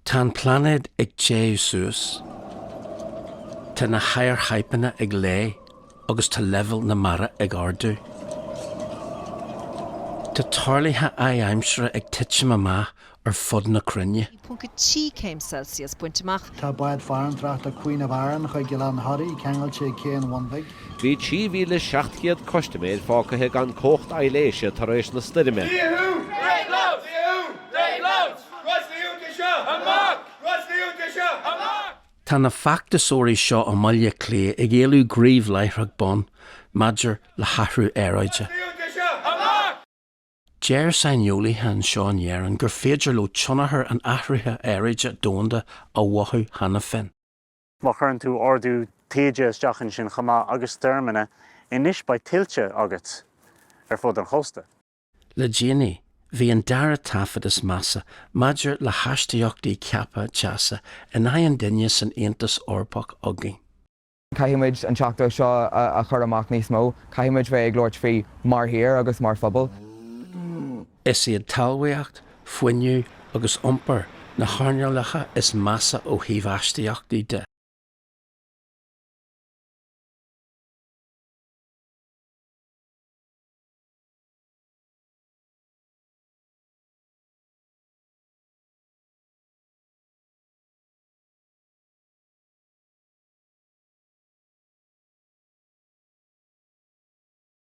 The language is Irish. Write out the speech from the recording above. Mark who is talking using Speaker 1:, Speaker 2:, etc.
Speaker 1: Tá an pláinéad ag téamh suas. Tá na hoighearchaidhpeanna ag leá agus tá leibhéal na mara ag ardú. Tá tarluithe adhaimsire ag titim amach ar fud na cruinne.
Speaker 2: 3 céim Celsius bainte amach.
Speaker 3: Tá bád farantóireachta Queen of Aran chuig Oileán Thoraí ceangailte ag Cé an Bhun Bhig.
Speaker 4: Bhí 3,700 custaiméir fágtha gan cumhacht aibhléise tar éis na stoirme.
Speaker 1: Tá na feachtasóirí seo i mBaile Átha Cliath ag éileamh gníomh láithreach bonn maidir le hathrú aeráide. Deir saineolaithe anseo in Éirinn gur féidir leo tionchar an athraithe aeráide domhanda a mhothú cheana féin.
Speaker 5: Má chuireann tú ardú taoide isteach ansin chomh maith agus stoirmeanna, anois beidh tuilte agat ar fud an chósta.
Speaker 1: Le déanaí, bhí an dara taifead is measa maidir le hastaíochtaí ceaptha teasa in aghaidh an duine san Aontas Eorpach againn.
Speaker 6: Caithfidh muid an teachtaireacht seo a chur amach níos mó. Caithfidh muid bheith ag labhairt faoi mar thír agus mar phobal.
Speaker 1: Is iad talmhaíocht, fuinneamh agus iompar na hearnálacha is measa ó thaobh astaíochtaí de.